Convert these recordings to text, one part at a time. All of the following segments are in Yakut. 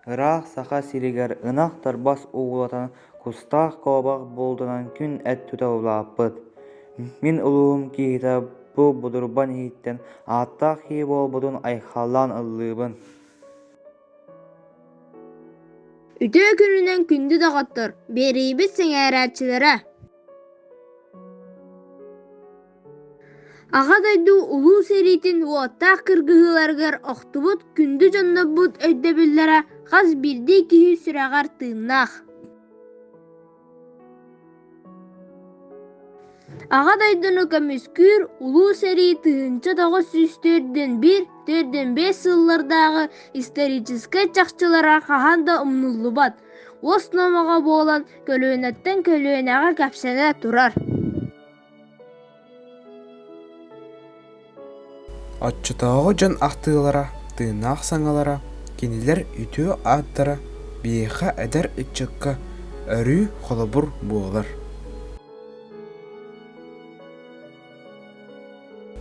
Ыраах Саха сиригэр ынах тарбас уулатан, кустаах куобах бултанан күн эт тута улааппыт. Мин улууһум киһитэ бу будурбан иһиттэн ааттаах киһи буолбутун айхаллаан ыллыыбын. Үтүө күнүнэн күндү доҕоттор, биэриибит сэҥээрээччилэрэ! Аҕа дойду Улуу сэриитин уоттаах кыргыһыыларыгар охтубут күндү дьоннорбут өйдөбүллэрэ хас биирдии киһи сүрэҕэр тыыннаах. Аҕа дойдуну көмүскүүр Улуу сэрии 1941 45 сыллардааҕы историческай чахчылара хаһан да умнуллубат, уос номоҕо буолан көлүөнэттэн көлүөнэҕэ кэпсэнэ турар. Оччотооҕу дьон ахтыылара, тыыннаах саҥалара, кинилэр үтүө ааттара биһиэхэ эдэр ыччакка өрүү холобур буолар.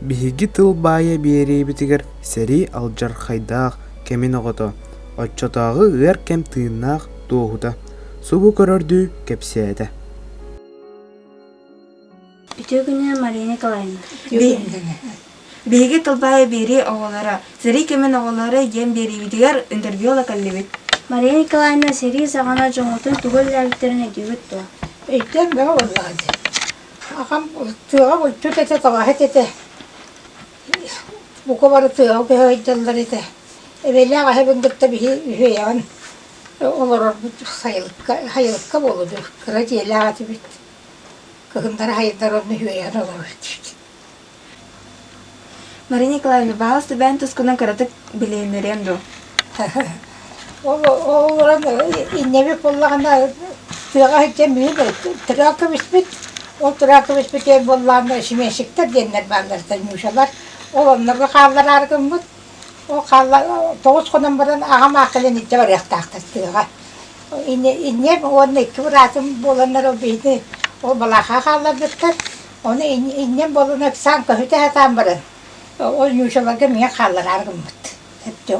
Биһиги тыл баайа биэриибитигэр сэрии алдьархайдаах кэмин оҕото, оччотооҕу ыар кэм тыыннаах туоһута, субу көрөрдүү кэпсээтэ. Үтүө күнүнэн Мария Николаевна. Биһиги тылбааһы биэрии оҕолоро, сэрии кэмин оҕолоро диэн биэриибитигэр интервью ыла кэллибит. Мария Николаевна сэрии саҕана дьоҥҥутун тугу үлэлээбиттэрин өйдүүгүт дуо? Өйдөөн бөҕө буоллаҕа дии. Аҕам тыаҕа булчут этэ, табаһыт этэ. Бука бары тыаҕа көһө сылдьаллар этэ. Эбэлээх эһэбин кытта биһи үһүөйэҕин олорорбут сайылыкка, сайылыкка буолуо дуу, кыра дьиэлээх этибит. Кыһыннары хайдар онно үһүөйэҕин олорор этибит. Мария Николаевна, баһаалыста бэйэҥ тускунан кыратык билиһиннэриэҥ дуо? Ол олорон иннэбит буоллаҕына тыаҕа сылдьан биһи тыраах кэбиспит. Ол тыраах кэбиспит буоллаҕына симиэсиктэр диэннэр бааллар Танюшалар. Ол оннорго хааллараары гыммыт. Ол хаалла тоҕус хонон баран аҕам аах кэлэн илдьэ барыахтаахтар тыаҕа. Инньэм уонна икки быраатым буоланнар ол биһини ол балаахаҕа хаалларбыттар. Ону инньэм буолан ыксаан көһүтэ сатаан баран ол Нюшаларга миэхэ хааллараары гыммыт.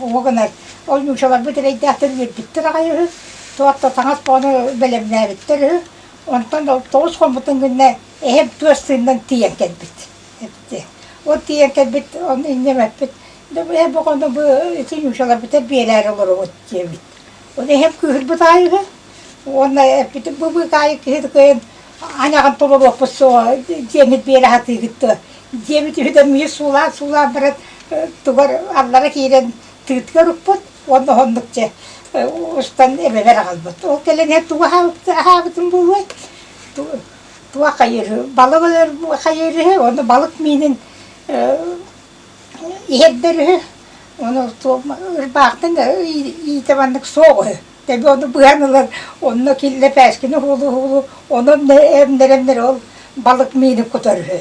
Оҕо гынар ол Нюшаларбыт эрэйдээхтэр үөрбүттэр аҕай үһү, туох да таҥас бөҕөнү бэлэмнээбиттэр үһү. Онтон тоҕус хоммутун гынна эһэм туос тыынынан тиийэн кэлбит. Ол тиийэн кэлбит, ону инньэм эппит, эһэм бу ону бу ити Нюшаларбытыгар биэрээри олоробут диэбит. Ону эһэм кыыһырбыт аайы үһү. Уонна эппитим бу быыкаайык киһи кыайан анаҕын толоруохпут суоҕа дьиэҥит биэрэ сатыыгыт дуо диэбит үһү да миир суулаан-суулаан баран тугар аллара киирэн тыытыгар укпут уонна оннук дьэ устан эбэбэр аҕалбыт. Ол кэлэн иһэн тугу аһаабытым буолуой? Туох хайыыр балык өлөр хайыыр үһү уонна балык миинин иһэрдэр үһү ону ырбаахтан иитэ маннык суох үһү Тэби ону быһан ылан, онно киллэпээскини уһулу-уһулу, онон эмнэр-эмнэр ол балык миинин кутар үһү.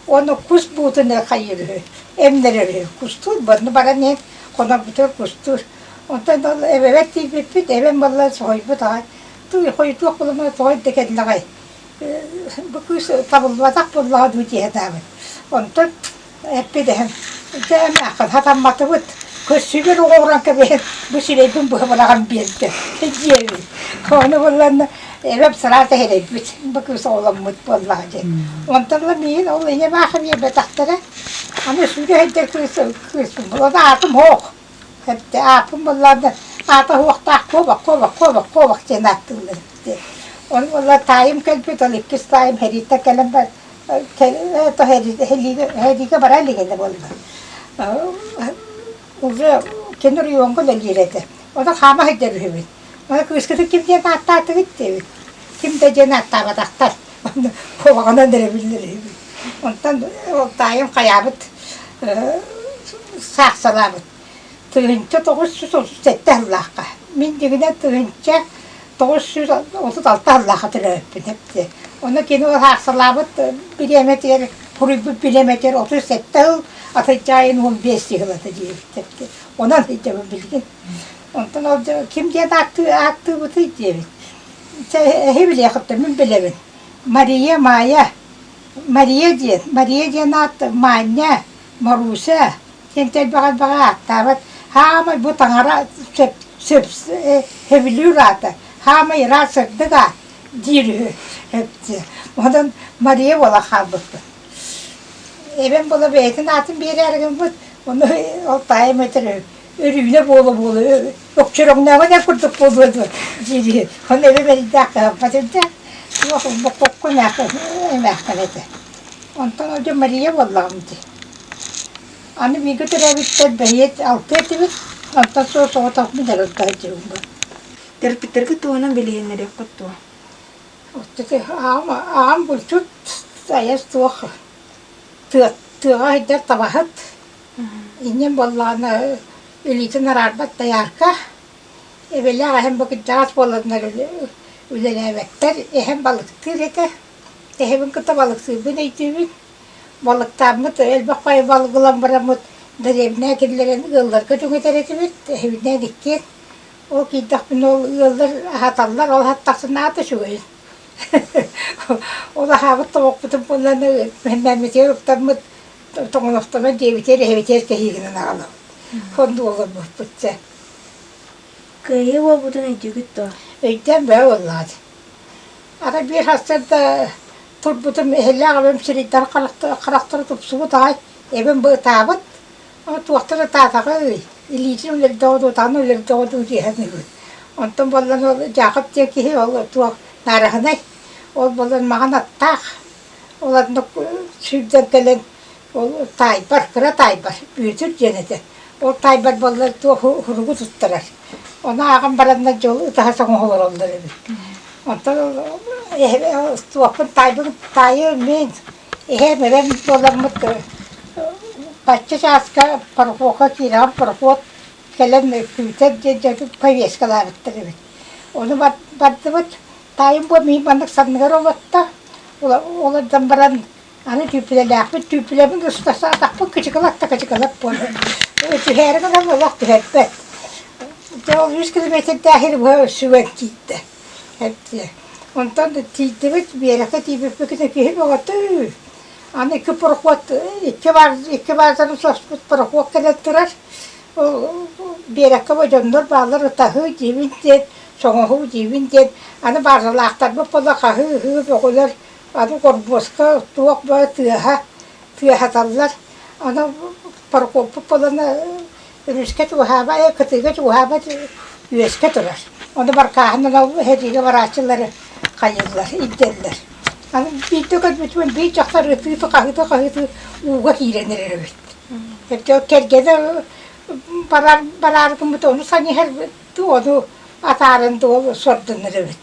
Уонна кус буутун хайыыр үһү, эмнэрэр үһү. Кустуур, онно баран иһэн хонорбутугар кустуур. Онтон ол эбэбэр тиийбиппит, эбэм буолла соһуйбут аҕай. Тууй, хойутуох буолумана тоҕо эрдэ кэллэҕэй? Бу кыыс табыллыбатах буоллаҕа дуу дии санаабыт. Онтон Эппидэһин, дьэ эмээххин сатамматыбыт, көрсүбүт оҕоҕуран кэбиһэн бу сирэйбин быһа быраҕан биэрдэ диэбит. Ону булланна эбэм сараата эрэйбит, бу кыыс оҕоломмут буоллаҕа диэн. Онтон ыла миигин ол ийэм аахы биэрбэтэхтэрэ. Аны сүүрэ сылдьар кыыс кыыспын булан аатым суох. Эптэ ааппын буллаан аата суохтаах куобах, куобах, куобах, куобах диэн ааттыыллар эбит. Ону буолла таайым кэлбит, ол иккис таайым сэрииттэн кэлэн бар Сэриигэ бара илигинэ буолла. Уже кини оройуоҥҥа үлэлиир этэ. Ону хаама сылдьар үһүбүт. Ону кыыскытын ким диэн ааттаатыгыт диэбит. Ким да диэн ааттаабатахтар. Ону куобаҕынан эрэ биллэр үһүбүт. Онтон ол таайым хайаабыт саахсалаабыт. 1937 сыллаахха. Мин дьиҥинэн 1936 сыллаахха төрөөбүппүн эбит. Ону кини ол саахсалаабыт бириэмэтигэр, суруйбут бириэмэтигэр 37 сыл, атырдьах айын 15 сыл этэ диэбиттэр. Онон сылдьабын билигин. Онтон ол ким диэн ааттыыбытый диэбит. Чэ, эһи билиэххит мин билэбин. Мария Майя. Мария диэн. Мария диэн аат Маня, Маруся, Диэн элбэх-элбэҕи ааттаабат. Хаамай бу таҥара сөп сөп сөбүлүүр аата, хаамай ыраас сырдык аат диир үһү. Онон Мария буола хаалбыппын. Эбэм буола бэйэтин аатын биэрээри гыммыт, ону ол таайым этэр өрүүнэ буола-буола өкчөрөҥнөөҕүн эр курдук буолуо дуо диир Ону эбэм эрийдээх кыһаммат этэ. Туох боккокко эмээххин этэ. Онтон ол дьэ Мария буоллаҕым дии. Аны бииргэ төрөөбүттэр бэйиэт алтыа этибит, онтон суос соҕотохпун эрэ сылдьыбын бу. Төрөппүттэргит туһунан билиһиннэриэххит дуо? Аҕам, аҕам булчут, айас туох тыа, тыаҕа сылдьар табаһыт. Инньэ буоллаҕына илиитин араарбат доярка. Эбэлээх эһэм бу кырдьаҕас буоланнар үлэлээбэттэр. Эһэм балыктыыр этэ. Эһэбин кытта балыктыырбын өйдүүбүн. Балыктааммыт элбэх баайы балык ылан бараммыт дэриэбинэ киллэрэн ыалларга түҥэтэр этибит. Эһэбинээн иккиэн. Ол киирдэхпинэ ол ыаллар аһаталлар, ол аһаттахсына аата үчүгэйин. Ол аһаабыт тобохпутун булан мэммитигэр уктаммыт тоҥонофтоно диэбитигэр эһэбитигэр кэһиигинэн аҕалабыт. Оннук олорбуппут дьэ. Кыайыы буолбутун өйдүүгүт дуо? Өйдөөн бөҕө буоллаҕа дии. Арай биир сарсыарда турбутум эһэлээх эбэм сирэйдэрэ харахтара тупсубут аҕай, эбэм бу ытаабыт, туохтан ытаатаҕый, илиитин үлэрдэҕэ дуу, атаҕын үлэрдэҕэ дуу дии саныыбын. Онтон буоллан ол Дьаакып диэн киһи ол туох наараһынай, ол буолан маҥан аттаах, ол оннук сүүрдэн кэлэн ол таайбар, кыра таайбар, Бүөтүр диэн этэ. Ол таайбар буоллар туох уһуругу туттарар. Ону ааҕан бараннар дьол ытаһа соҥоһо олороллор эбит. Онтон туохпун таайбын таайым мин эһээм эбэм буоламмыт бачча чааска парохуокка киирэҕин пароход кэлэн күүтэр диэн дьэ повесткалаабыттар эбит. Ону бардыбыт таайым бу миин маннык санныгар олорто. Олордон баран Аны түүппүлэлээхпит, түүппүлэбин уста саатахпын кычыкылат да кычыкылат буолар. Түһээри гынан олох түһэрбэт. Дьэ ол үс километрдээх сири быһа сүгэн тиийдэ. Онтон тиийдибит, биэрэккэ тиийбиппитин киһи бөҕөтө Аны икки пароход, икки баар икки баазаны соспут пароход кэлэн турар. Ол биэрэккэ бу дьоннор бааллар ытаһыы диибин диэн, соҥоһуу диибин диэн, аны баазалаахтарбыт буола хаһыы-ыһыы бөҕөлөр Аны горбуоска туох баа тыаһа тыаһаталлар. Аны Прокоппут буолан өрүскэ чугаһаабат, кытыыга чугаһаабат үөскэ турар. Ону баркааһынан ол сэриигэ барааччылары хайыыллар, илдьэллэр. Аны биирдэ көрбүтүм биир дьахтар ытыы-хаһыытыы-хаһыытыы ууга киирэн эрэр эбит. Кэргэнэ барар бараары гыммыт ону саныһар ону атааран дуол сордонор эбит.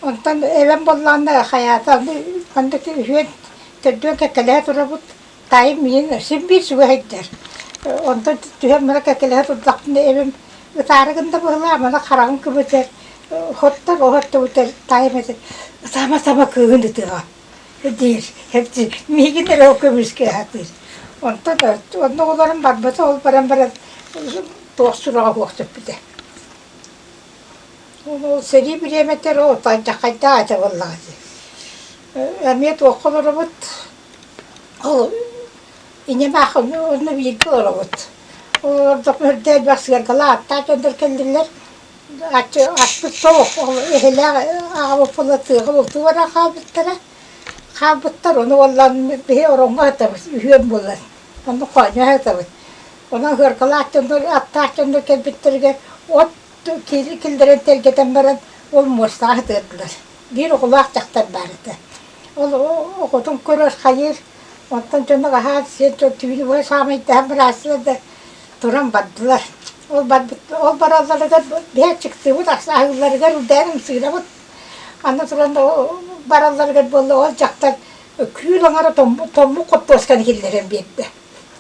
Онтон эбэм буоллаҕына хайаата маннык үһүөн төрдүөн кэккэлэһэ турабыт, таайым миигин син биир сүгэ сылдьар. Онтон түһэн маны кэккэлэһэ турдахпына эбэм ытаары гынна быһыылаах, маны хараҕын кыбытар, хоттор, оһоттубутар таайым этэр ытаама-ытаама кыыһын ытыаҕа диир. Миигин эрэ ол көмүскэ сатыыр. Онтон онно оҕолорум барбата, ол баран баран туох сураҕа суох сүппүтэ. Ол сэрии бириэмэтигэр ол алдьархайдаах этэ буоллаҕа дии. Эмиэ туохха олоробут, ол ийэм аах онно бииргэ олоробут. Ол олордохпуна үрдэ элбэх сыаргалаах аттаах дьоннор кэллилэр. Аччы аппыт суох, ол эһэлээх аҕабыт буола тыаҕа бултуу баран хаалбыттара. Хаалбыттар, ону уоллаан биһи ороҥҥо сытабыт, үһүөн буолан. Онно хоонньоһо сытабыт. Онон сыаргалаах дьоннор, аттаах дьоннор кэлбиттэригэр от киллэрэн тэлгэтэн баран ол муостаҕа сытыардылар. Биир оҕолоох дьахтар баар этэ. Ол оҕотун көрөр хайыыр, онтон дьоно аһаан сиэн түүнү быһа саамайдаһан быраастылар да туран бардылар. Ол барбыт ол баралларыгар биһи аччыктыыбыт, аһыылларыгар үрдээн ымсыырабыт. Аны туран баралларыгар буолла ол дьахтар күүл аҥара томмук хортуосканы киллэрэн биэрдэ.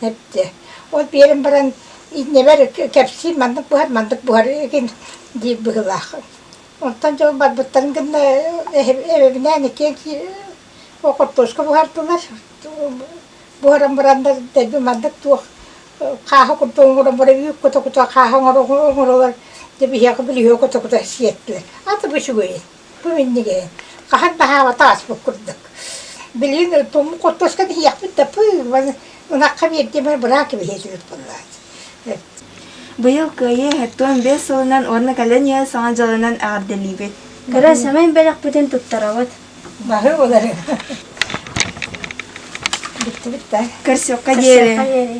Эттэ. Ол биэрэн баран иннибэр кэпсиир маннык буһар, маннык буһар игин диир быһыылаах. Онтон дьон барбыттарын гынна эбэбинээн иккиэн хортуоска буһардылар. Буһаран бараннар дэлби маннык туох хааһы курдук оҥорон баран үүт кута-кута хааһы оҥоролор дьэ биһиэхэ бүлүһүө кута-кута сиэттилэр. Аты бу үчүгэйин. Бу минньигэһин хаһан да аһаабата ааспыт курдук. Билигин туммут хортуоска иһиэхпит да пыы ынахха биэрдим быраак кэбиһиэтибит буоллаҕа. Быйыл Кыайыы 75 сылынан уонна кэлэн иһэр Саҥа дьылынан эҕэрдэлиибит. Кыра сэмэй бэлэхпитин туттарабыт. Баһы олары. Бүттүбүт да. Көрсүөххэ диэри. Көрсүөххэ диэри.